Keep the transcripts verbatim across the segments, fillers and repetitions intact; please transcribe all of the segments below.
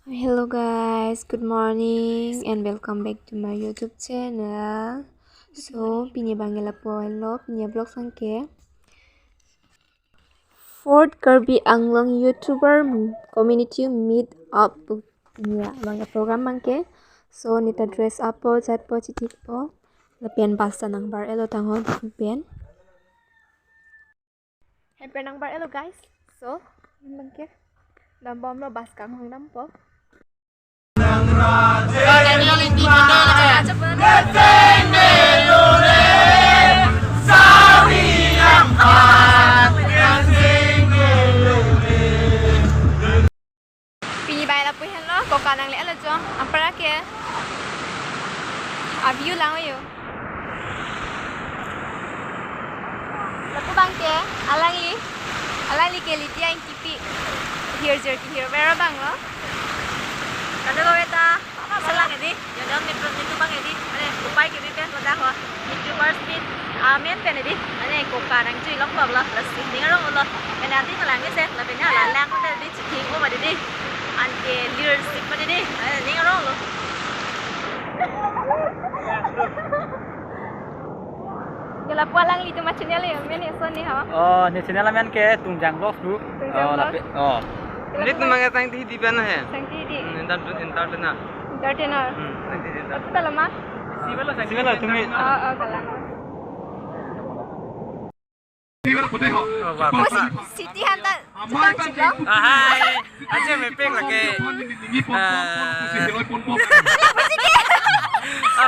Hello guys, good morning and welcome back to my YouTube channel. So, pini abang ke lapu henlo, pini a-vlog abang ke Fourth Karbi Anglong YouTuber Community Meet Up. Pini abang ke program abang ke. So, neta dress up po, jat po, chitik po. Lapen bus ta nangbar-etlo tangho pen. Hemper nangbar-etlo guys. So, abang ke dambomlo, bus kanghon dampo. Pini abang ke lapu henlo, koka nangle-etlo jo, apra ke a-view lang yo. Lapu abang ke, alangli, alangli ke Lydia Ingtipi, hirjir kehirver abang lo. Kadokave ta, selang edi, ya dong ni, ni tu abang edi, ane, upai ke bi pen pada ho, YouTubers meet, amen pen edi, ane, koka nangchui long bak lo, lasi ning arong lo, ane ati kalang ni se, lapen ya la lang ko edi, chithing ko ba edi, ante leadership ba edi, ane, ning arong lo. Ke lapu alanglitum a-channel ya, amen ya son ni ho. Oh, ne channel amen ke Tungjang Vlogs pu. Tungjang Oh, Vlogs. lape-, oh. Ke lapu Nelitum abang ke tangte di pen he. Tangte di. Hmm, entertain, entertainer. Entertainer. Hmm, tangte di entertainer. Lapu ta lama? Sibalo, tumi. Oh, oh, kalang. Oh, wah, Pusi, wah. Siti Hanta, Chitong Chilo. Ah, hai. Aje mepik lake. Ah.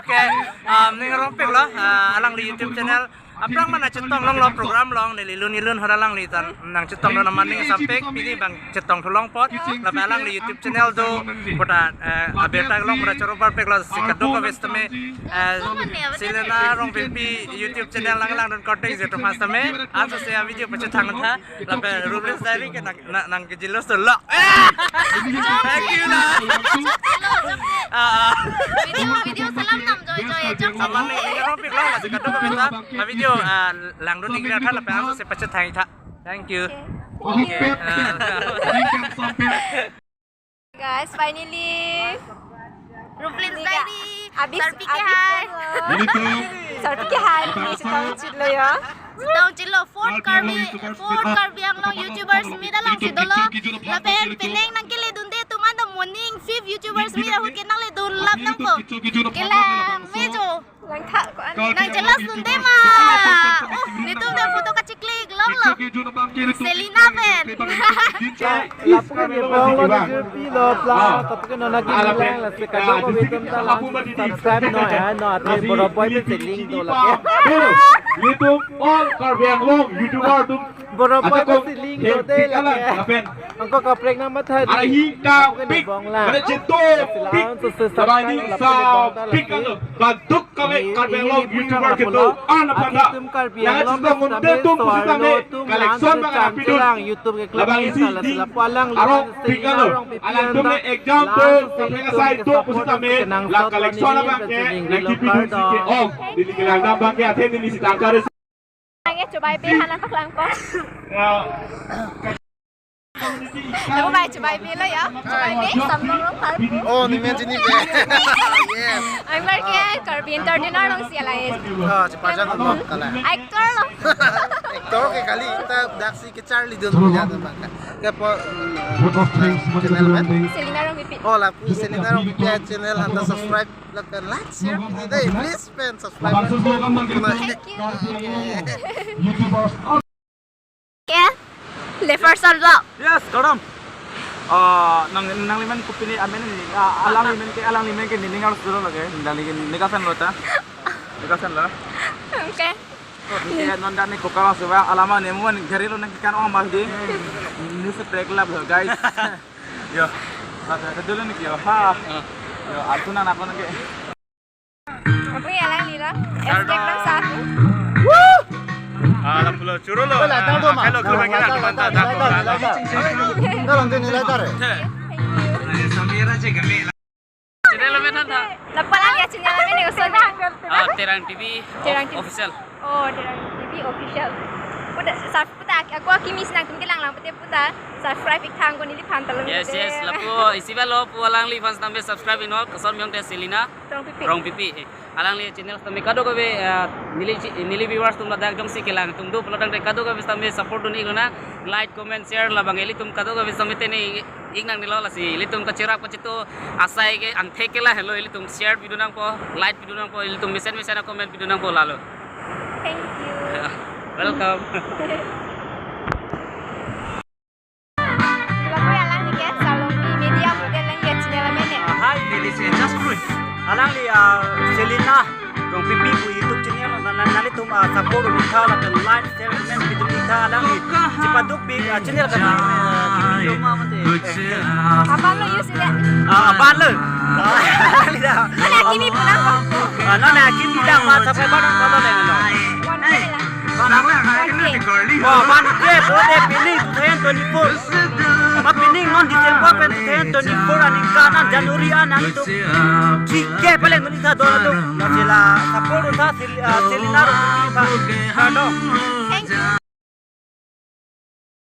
Okay. Um, ning arongpik lo, ah, alangli YouTube channel. Aphrang ma nangchetong longlo program along, neli lun ilun hora alangli tan nangchetong lo, naman ning sampik, pini abang chetong thu long apot, lapen alangli YouTube channel do, puta, eh, abeta along puta choro parpik lo, si kadokave setame, eh, Selena Rongpipi YouTube channel lang langdun korte je to mas tame, anso se a-video pachethang tha, lapen Rubles Diary ke nang, nang, nangkejilo solo. Eh! Thank you, la. Ah, ah. Video, video salam nam joy joy, jok Salam ni, ini ropik lo, masih kadokave ta, a-video, ah, langdun ingkar tha, lapen anso se pachethang tha. Thank you. Okay. Thank you. Ah. Guys, finally. Rubles Diary. Abis, Sarpi ke abis hai. Sarpi ke hai. Ini chetong chitlo ya. Chetong chitlo, fourth Karbi, fourth Karbi Anglong YouTubers meet along si dolo. Lapen penang nangkeledunde atum anta moning fifth YouTubers meet ahut ke nangledun lap nangpo. Kelang me jo. Langtha ko an. Nangchelasdunde ma. Oh, netum de photo kachiklik longlo. Selena pen. Lapu ke bong lo, nang pilo pla, tapi ke nona gini lang, la se kadokave atum ta lang, subscribe noi, ha, noi, ate Boro Boy pen si link do lake. Hello, YouTube all Karbi Anglong YouTuber atum. Boro Boy pen si link do de lake. Angko kaprek nang matha. Arahi kapik, bong la. Pada cheto pik. Laban ini sa pik kan lo. Kadokave Karbi Anglong YouTuber kedo an aphan ta. Yang chetong un-e atum pusitame collection abang nangpidun. Labang isi di arong pik kan lo. Alangtum ne exam do, kaprek asai do pusitame la collection abang ke nangkipidun si ke-ong. Neli kelang dam abang ke athe neli si tangka re. Ang e chubai pe hana paklang pa. Ya. Lapu abang chubai pe lo ya. Chubai pe samlong long pal. Oh, ni men chini pe. Yes. Ang bar ke Karbi Entertainer along si alai. Ah, si pajan lo kala. Actor lo. Actor ke kali ta daksi ke Charlie dun ya ta bang. Ke po, mm, channel men? Selena Rongpipi. Oh, lapu Selena Rongpipi channel anta subscribe lapen like share pini dei. Please pen subscribe. Thank you. Ke? Le first vlog. Yes, kardom. Ah, nang, nanglimen kopine amen ni, ah, alanglimen ke, alanglimen ke nining arlo sudah lagi. Nangli ke neka fan lo ta. Neka fan lo. Okay. Oh, ni ke non dan ni koka langsung ba, alama ni mun gari lo nangkikan ong mas di. Ni se break lap lo, guys. Yo. Ada dulu ni yo. Ha. Yo, altu nang apa nang ke? Apa ya lang nila? Escape lang sa atin. Ah, lapu lo, choro lo. Wala, tanggo ma. Hello, hello, hello, hello, hello. Tolong din nilai tar. Channel lo men tha. Lapu alang ya channel lo men ni usun. Ah, Terang T V Terang T V. Official. Oh, Terang T V Official. Puta, sub-, puta, ako akimi si nangtum kelang lang pute puta, subscribe ik tha ko neliphan ta lo. Yes, pute. Yes, lapu isi ba lo pu alangliphan sitame subscribe iknon, koson amen te Selina Rongpipi. Rongpipi. Eh, alangli channel sitame kadokave, ah, neli chi-, neli viewers atum ladak jongsi kelang atum do pulo tangte kadokave sitame support dun iknon, like, comment, share, labang ilitum kadokave sitame tene ik nangnelo, lasi ilitum kacherap kachitu asai ke angthek ke lahelo, ilitum share pidu nangpo, like pidu nangpo, ilitum mesen mesen a-comment pidu nangpo lalo. Thank you. Welcome. Lapu alanglike Salongpi Media Model Language channel amen ne. Hi, ladies and gentlemen. Alangli, ah, Selina Rongpipi pu YouTube channel na, na, nanglitum, ah, support un-ik tha, lapen like, share, comment pidu ik tha, alangli chepaduk pik, ah, channel ka, ah, kimi lo ma mate. Aban lo use le. Ah, aban lo. Ah, alangli da. Mana kimi pulang ko? Ah, nana kimi da ma subscriber non kalo le no. One K la. One K. Oh, one K, po de pining two thousand twenty-four. Ma pining non December pen two thousand twenty-four aningkan an January an nangtum three K pale nangtum ta do do. Lasi la support un tha Sil-, ah, Selina Rongpipi pa. Kado.